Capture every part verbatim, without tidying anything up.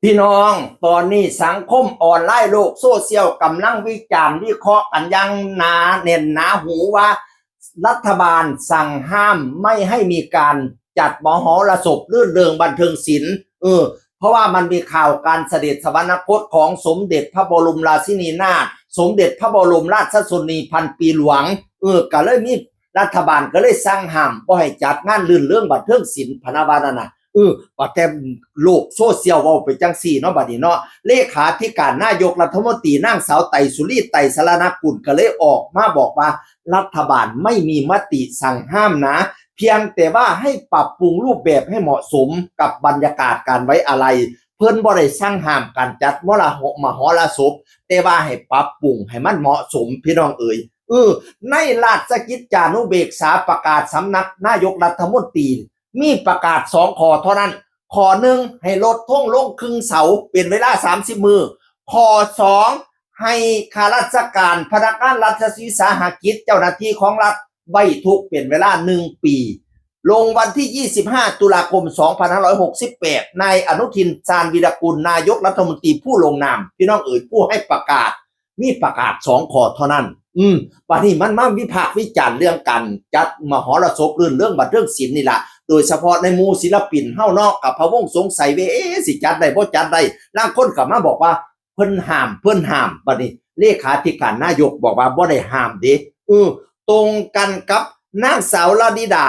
พี่น้อง ตอนนี้สังคมออนไลน์โลกโซเชียลกำลังวิจารณ์วิเคราะห์กันอย่างหนาแน่นหนาหูว่า รัฐบาลสั่งห้ามไม่ให้มีการจัดมหรสพรื่นเริงบันเทิงศิลป์ เออ เพราะว่ามันมีข่าวการเสด็จสวรรคตของสมเด็จพระบรมราชินีนาถ สมเด็จพระบรมราชชนนีพันปีหลวง เออ ก็เลยมีรัฐบาลก็เลยสั่งห้ามบ่ให้จัดงานรื่นเริงบันเทิงศิลป์พะนะว่านั่นน่ะ เออ ว่าแต่โลกโซเชียลเว้าไปจังซี่เนาะ บัดนี้เนาะ เลขาธิการนายกรัฐมนตรีนางสาวไตรสุรี ไตรสรณกุลก็เลยออกมาบอกว่า รัฐบาลไม่มีมติสั่งห้ามนะ เพียงแต่ว่าให้ปรับปรุงรูปแบบให้เหมาะสมกับบรรยากาศการไว้อาลัย เพิ่นบ่ได้สั่งห้ามการจัดมรหมหรสพ แต่ว่าให้ปรับปรุงให้มันเหมาะสม พี่น้องเอ๋ย เออ ในราชกิจจานุเบกษาประกาศสำนักนายกรัฐมนตรี มีประกาศสองข้อเท่านั้น ข้อหนึ่งให้ลดธงลงครึ่งเสาเป็นเวลาสามสิบมื้อ ข้อสองให้ข้าราชการพนักงานรัฐวิสาหกิจเจ้าหน้าที่ของรัฐไว้ทุกข์เป็นเวลาหนึ่งปี ลงวันที่ยี่สิบห้าตุลาคมสองพันห้าร้อยหกสิบแปด นายอนุทิน ชาญวีรกูล นายกรัฐมนตรีผู้ลงนาม พี่น้องเอ๋ย ผู้ให้ประกาศ มีประกาศสองข้อเท่านั้น อืม บัดนี้มันมาวิพากษ์วิจารณ์เรื่องการจัดมหรสพรื่นเริงบันเทิงศิลป์นี่ล่ะ โดยเฉพาะในหมู่ศิลปินเฮาเนาะ ก็พะวงสงสัยว่า เอ๊ะ สิจัดได้บ่จัดได้ ลางคนก็มาบอกว่า เพิ่นห้าม เพิ่นห้าม บัดนี้เลขาธิการนายกบอกว่าบ่ได้ห้ามเด้ เออ ตรงกันกับนางสาวลานิดา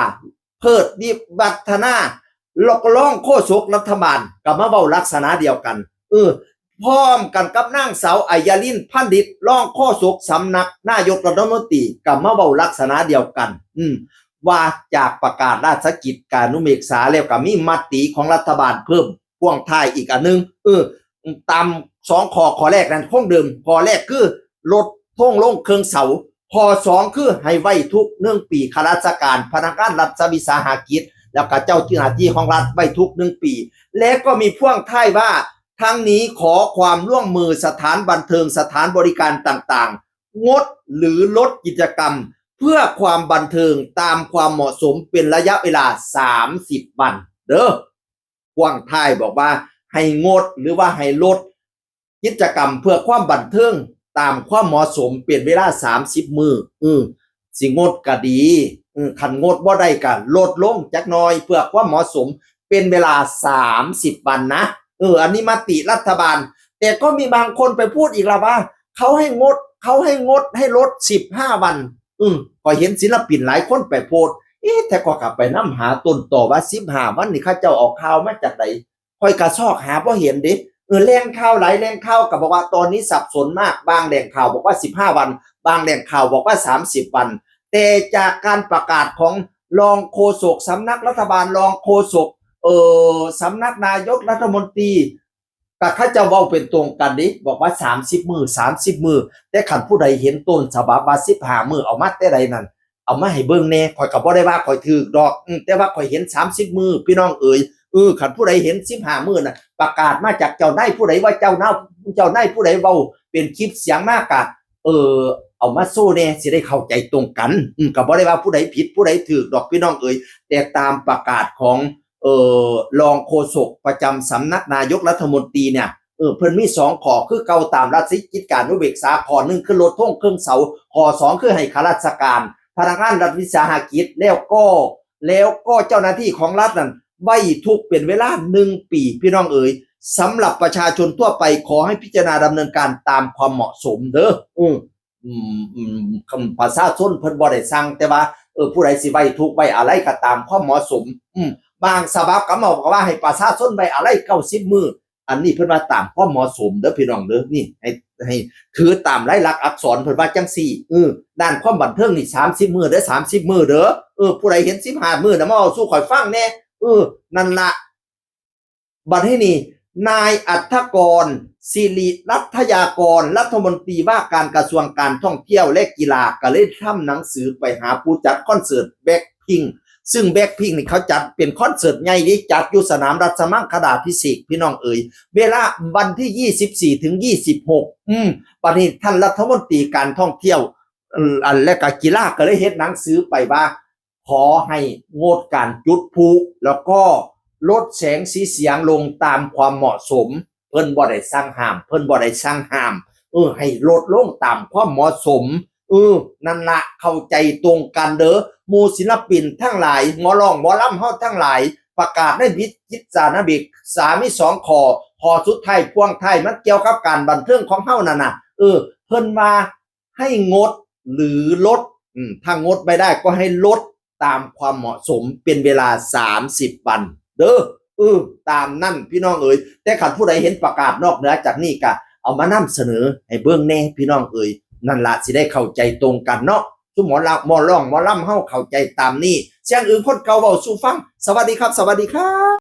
เพิดวิวัฒนา รองโฆษกรัฐบาลก็มาเว้าลักษณะเดียวกัน เออ พร้อมกันกับนางสาวอัยยาลิน พันดิต รองโฆษกสำนักนายกรัฐมนตรีก็มาเว้าลักษณะเดียวกัน อืม ว่าจากประกาศราชกิจจานุเบกษาแล้วก็มีมติของรัฐบาลเพิ่มพ่วงท้ายอีกอันนึง เออ ตามสองข้อ ข้อแรกนั้นคงเดิม ข้อแรกคือลดธงลงครึ่งเสา ข้อสองคือให้ไว้ทุกข์หนึ่งปี ข้าราชการพนักงานรัฐวิสาหกิจ แล้วก็เจ้าหน้าที่ของรัฐไว้ทุกข์หนึ่งปี และก็มีพ่วงท้ายว่า ทั้งนี้ขอความร่วมมือสถานบันเทิง สถานบริการต่างๆ งดหรือลดกิจกรรมเพื่อความบันเทิงตามความเหมาะสมเป็นระยะเวลาสามสิบวัน เด้อ พ่วงท้ายบอกว่าให้งดหรือว่าให้ลดกิจกรรมเพื่อความบันเทิงตามความเหมาะสมเป็นเวลาสามสิบมื้อ อืม สิงดก็ดี อืม คันงดบ่ได้ก็ลดลงจักหน่อยเพื่อความเหมาะสมเป็นเวลาสามสิบวันนะ เออ อันนี้มติรัฐบาล แต่ก็มีบางคนไปพูดอีกละว่า เขาให้งด เขาให้งดให้ลดสิบห้าวัน อืม ก็เห็นศิลปินหลายคนไปโพสต์ เอ๊ะ แต่ก็กลับไปนำหาต้นตอว่าสิบห้าวันนี่เขาเจ้าเอาข่าวมาจากใด ข้อยก็ซอกหาบ่เห็นเด้ เออ แหล่งข่าวหลายแหล่งข่าวก็บอกว่าตอนนี้สับสนมาก บางแหล่งข่าวบอกว่าสิบห้าวัน บางแหล่งข่าวบอกว่าสามสิบวัน แต่จากการประกาศของรองโฆษกสำนักรัฐบาล รองโฆษก เอ่อ สำนักนายกรัฐมนตรี ก็เขาเจ้าเว้าเป็นตรงกันเด้ บอกว่าสามสิบมื้อ สามสิบมื้อ แต่คันผู้ใดเห็นต้นฉบับว่าสิบห้ามื้อ เอามาแต่ใดนั่น เอามาให้เบิ่งแหน่ ข้อยก็บ่ได้ว่าข้อยถูกดอก อืม แต่ว่าข้อยเห็นสามสิบมื้อ พี่น้องเอ๋ย เออ คันผู้ใดเห็นสิบห้ามื้อน่ะ ประกาศมาจากเจ้านายผู้ใดว่าเจ้านาย เจ้านายผู้ใดเว้าเป็นคลิปเสียงมากะ เออ เอามาโชว์แหน่ สิได้เข้าใจตรงกัน อืม ก็บ่ได้ว่าผู้ใดผิดผู้ใดถูกดอกพี่น้องเอ๋ย แต่ตามประกาศของ เอ่อ รองโฆษกประจำสำนักนายกรัฐมนตรีเนี่ย เออ เพิ่นมีสองข้อคือเก่าตามราชกิจจานุเบกษา ข้อหนึ่งคือลดธงครึ่งเสา ข้อสองคือให้ข้าราชการ พนักงานรัฐวิสาหกิจ แล้วก็ แล้วก็เจ้าหน้าที่ของรัฐนั่นไว้ทุกข์เป็นเวลาหนึ่งปี พี่น้องเอ๋ย สำหรับประชาชนทั่วไปขอให้พิจารณาดำเนินการตามความเหมาะสมเด้อ อืม อืม อืม ประชาชนเพิ่นบ่ได้สั่ง แต่ว่า เออ ผู้ใดสิไว้ทุกข์ไว้อาลัยก็ตามความเหมาะสม อืม บางฉบับก็บอกว่าให้ประชาชนไว้อาลัยเก้าสิบมื้อ อันนี้เพิ่นว่าตามความเหมาะสมเด้อพี่น้องเด้อ นี่ให้ ให้ถือตามลายลักษณ์อักษร เพิ่นว่าจังซี่ เออ ด้านความบันเทิงนี่สามสิบมื้อเด้อ สามสิบมื้อเด้อ เออ ผู้ใดเห็นสิบห้ามื้อน่ะมาเว้าสู่ข้อยฟังแหน่ เออ นั่นละ บัดนี้นี่ นายอัธกร ศิริรัตยากร รัฐมนตรีว่าการกระทรวงการท่องเที่ยวและกีฬา ก็เลยทำหนังสือไปหาผู้จัดคอนเสิร์ตแบล็คพิงค์ ซึ่งแบล็คพิงค์นี่เขาจัดเป็นคอนเสิร์ตใหญ่นี่ จัดอยู่สนามราชมังคลาภิเษก พี่น้องเอ๋ย เวลาวันที่ยี่สิบสี่ถึงยี่สิบหก อืม บัดนี้ท่านรัฐมนตรีการท่องเที่ยว เอ่อ อันและก็กีฬาก็เลยเฮ็ดหนังสือไปว่า ขอให้งดการจุดพลุ แล้วก็ลดแสงสีเสียงลงตามความเหมาะสม เพิ่นบ่ได้สั่งห้าม เพิ่นบ่ได้สั่งห้าม เออ ให้ลดลงตามความเหมาะสม เออ นั่นละ เข้าใจตรงกันเด้อ หมู่ศิลปินทั้งหลาย หมอร้องหมอลำเฮาทั้งหลาย ประกาศในวิทยุจานะเบกษามีสองข้อ ข้อสุดท้ายพ่วงท้ายมันเกี่ยวกับการบันเทิงของเฮานั่นน่ะ เออ เพิ่นว่าให้งดหรือลด อืม ถ้างดไม่ได้ก็ให้ลดตามความเหมาะสมเป็นเวลาสามสิบวัน เด้อ เออ ตามนั่นพี่น้องเอ๋ย แต่คันผู้ใดเห็นประกาศนอกเหนือจากนี้ก็เอามานำเสนอให้เบิ่งแน่พี่น้องเอ๋ย นั่นละสิได้เข้าใจตรงกันเนาะ ซุมหมอลำ หมอร้องหมอลำเฮาเข้าใจตามนี้ เสียงอึ่งคนเก่าเว้าสู่ฟัง สวัสดีครับ สวัสดีครับ